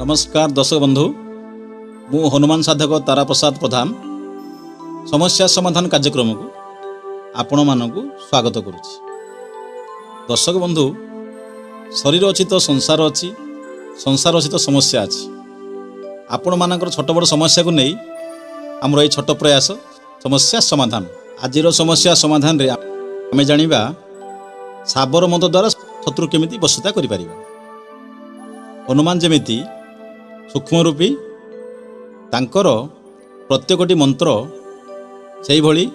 ନମସ୍କାର ଦର୍ଶକ ବନ୍ଧୁ, ମୁଁ ହନୁମାନ ସାଧକ ତାରାପ୍ରସାଦ ପ୍ରଧାନ ସମସ୍ୟା ସମାଧାନ କାର୍ଯ୍ୟକ୍ରମକୁ ଆପଣମାନଙ୍କୁ ସ୍ୱାଗତ କରୁଛି। ଦର୍ଶକ ବନ୍ଧୁ, ଶରୀର ଅଛି ତ ସଂସାର ଅଛି, ସଂସାର ଅଛି ତ ସମସ୍ୟା ଅଛି। ଆପଣମାନଙ୍କର ଛୋଟ ବଡ଼ ସମସ୍ୟାକୁ ନେଇ ଆମର ଏଇ ଛୋଟ ପ୍ରୟାସ ସମସ୍ୟା ସମାଧାନ। ଆଜିର ସମସ୍ୟା ସମାଧାନରେ ଆମେ ଜାଣିବା, ଶାବର ମନ୍ତ୍ର ଦ୍ୱାରା ଶତ୍ରୁ କେମିତି ବଶ୍ୟତା କରିପାରିବା। ହନୁମାନ ଯେମିତି ସୂକ୍ଷ୍ମ ରୂପୀ, ତାଙ୍କର ପ୍ରତ୍ୟେକଟି ମନ୍ତ୍ର ସେଇଭଳି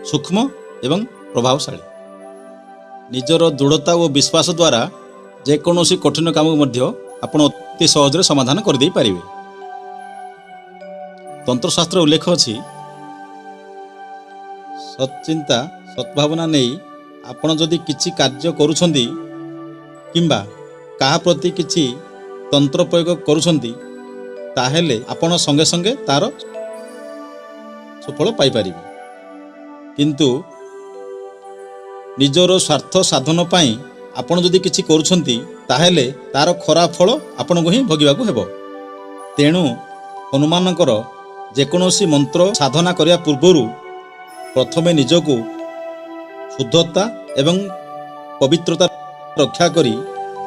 ସୂକ୍ଷ୍ମ ଏବଂ ପ୍ରଭାବଶାଳୀ। ନିଜର ଦୃଢ଼ତା ଓ ବିଶ୍ୱାସ ଦ୍ୱାରା ଯେକୌଣସି କଠିନ କାମକୁ ମଧ୍ୟ ଆପଣ ଅତି ସହଜରେ ସମାଧାନ କରିଦେଇ ପାରିବେ। ତନ୍ତ୍ରଶାସ୍ତ୍ର ଉଲ୍ଲେଖ ଅଛି, ସତ୍ଚିନ୍ତା ସଦ୍ଭାବନା ନେଇ ଆପଣ ଯଦି କିଛି କାର୍ଯ୍ୟ କରୁଛନ୍ତି କିମ୍ବା କାହା ପ୍ରତି କିଛି ତନ୍ତ୍ର ପ୍ରୟୋଗ କରୁଛନ୍ତି, ତାହେଲେ ଆପଣ ସଙ୍ଗେ ସଙ୍ଗେ ତାର ସୁଫଳ ପାଇପାରିବେ। କିନ୍ତୁ ନିଜର ସ୍ୱାର୍ଥ ସାଧନ ପାଇଁ ଆପଣ ଯଦି କିଛି କରୁଛନ୍ତି, ତାହେଲେ ତାର ଖରାପ ଫଳ ଆପଣଙ୍କୁ ହିଁ ଭୋଗିବାକୁ ହେବ। ତେଣୁ ହନୁମାନଙ୍କର ଯେକୌଣସି ମନ୍ତ୍ର ସାଧନା କରିବା ପୂର୍ବରୁ ପ୍ରଥମେ ନିଜକୁ ଶୁଦ୍ଧତା ଏବଂ ପବିତ୍ରତା ରକ୍ଷା କରି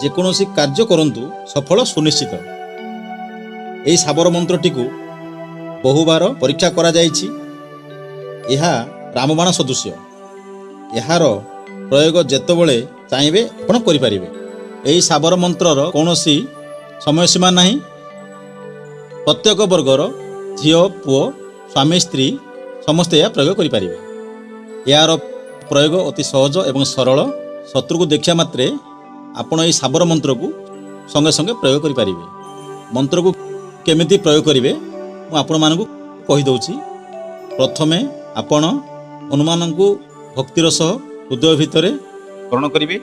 ଯେକୌଣସି କାର୍ଯ୍ୟ କରନ୍ତୁ, ସଫଳ ସୁନିଶ୍ଚିତ। ଏହି ଶାବର ମନ୍ତ୍ରଟିକୁ ବହୁବାର ପରୀକ୍ଷା କରାଯାଇଛି। ଏହା ରାମବାଣ ସଦୃଶ୍ୟ। ଏହାର ପ୍ରୟୋଗ ଯେତେବେଳେ ଚାହିଁବେ ଆପଣ କରିପାରିବେ। ଏହି ଶାବର ମନ୍ତ୍ରର କୌଣସି ସମୟ ସୀମା ନାହିଁ। ପ୍ରତ୍ୟେକ ବର୍ଗର ଝିଅ, ପୁଅ, ସ୍ୱାମୀ, ସ୍ତ୍ରୀ ସମସ୍ତେ ଏହା ପ୍ରୟୋଗ କରିପାରିବେ। ଏହାର ପ୍ରୟୋଗ ଅତି ସହଜ ଏବଂ ସରଳ। ଶତ୍ରୁକୁ ଦେଖିବା ମାତ୍ରେ ଆପଣ ଏହି ଶାବର ମନ୍ତ୍ରକୁ ସଙ୍ଗେ ସଙ୍ଗେ ପ୍ରୟୋଗ କରିପାରିବେ। ମନ୍ତ୍ରକୁ କେମିତି ପ୍ରୟୋଗ କରିବେ, ମୁଁ ଆପଣମାନଙ୍କୁ କହିଦେଉଛି। ପ୍ରଥମେ ଆପଣ ହନୁମାନଙ୍କୁ ଭକ୍ତିର ସହ ହୃଦୟ ଭିତରେ ସ୍ମରଣ କରିବେ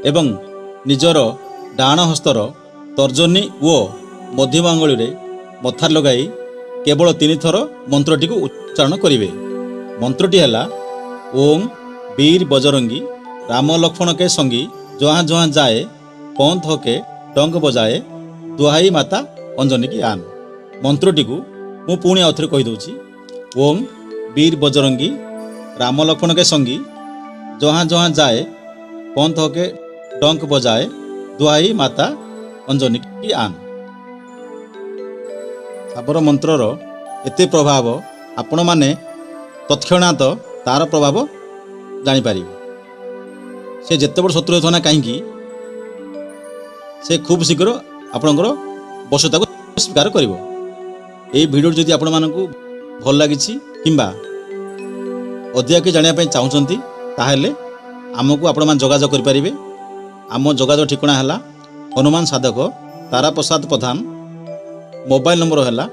ଏବଂ ନିଜର ଡାହାଣ ହସ୍ତର ତର୍ଜନୀ ଓ ମଧ୍ୟମ ଆଙ୍ଗୁଳିରେ ମଥାରେ ଲଗାଇ କେବଳ ତିନିଥର ମନ୍ତ୍ରଟିକୁ ଉଚ୍ଚାରଣ କରିବେ। ମନ୍ତ୍ରଟି ହେଲା, "ଓಂ ବୀର ବଜରଙ୍ଗୀ ରାମ ଲକ୍ଷ୍ମଣ କେ ସଙ୍ଗୀ, ଜହାଁ ଜହାଁ ଯାଏ ପନ୍ଥ କେ ଡଙ୍କ ବଜାଏ, ଦୁହାଇ ମାତା ଅଞ୍ଜନୀ କି ଆନ।" ମନ୍ତ୍ରଟିକୁ ମୁଁ ପୁଣି ଆଉଥରେ କହିଦେଉଛି। "ଓಂ ବୀର ବଜରଙ୍ଗୀ ରାମ ଲକ୍ଷ୍ମଣ କେ ସଙ୍ଗୀ, ଜହାଁ ଜହାଁ ଯାଏ ପନ୍ଥ କେ ଡଙ୍କ ବଜାଏ, ଦୁହାଇ ମାତା ଅଞ୍ଜନୀ କି ଆନ।" ଶାବର ମନ୍ତ୍ରର ଏତେ ପ୍ରଭାବ, ଆପଣମାନେ ତତ୍କ୍ଷଣାତ ତାର ପ୍ରଭାବ ଜାଣିପାରିବେ। ସେ ଯେତେ ବଡ଼ ଶତ୍ରୁ ହେଉଥାଉ ନା କାହିଁକି, ସେ ଖୁବ୍ ଶୀଘ୍ର ଆପଣଙ୍କର ବଶ୍ୟତାକୁ ସ୍ୱୀକାର କରିବ। ଏହି ଭିଡ଼ିଓ ଯଦି ଆପଣମାନଙ୍କୁ ଭଲ ଲାଗିଛି କିମ୍ବା ଅଧିକା କିଛି ଜାଣିବା ପାଇଁ ଚାହୁଁଛନ୍ତି, ତାହେଲେ ଆମକୁ ଆପଣମାନେ ଯୋଗାଯୋଗ କରିପାରିବେ। ଆମ ଯୋଗାଯୋଗ ଠିକଣା ହେଲା ହନୁମାନ ସାଧକ ତାରାପ୍ରସାଦ ପ୍ରଧାନ। ମୋବାଇଲ ନମ୍ବର ହେଲା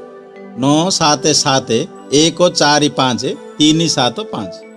977145375।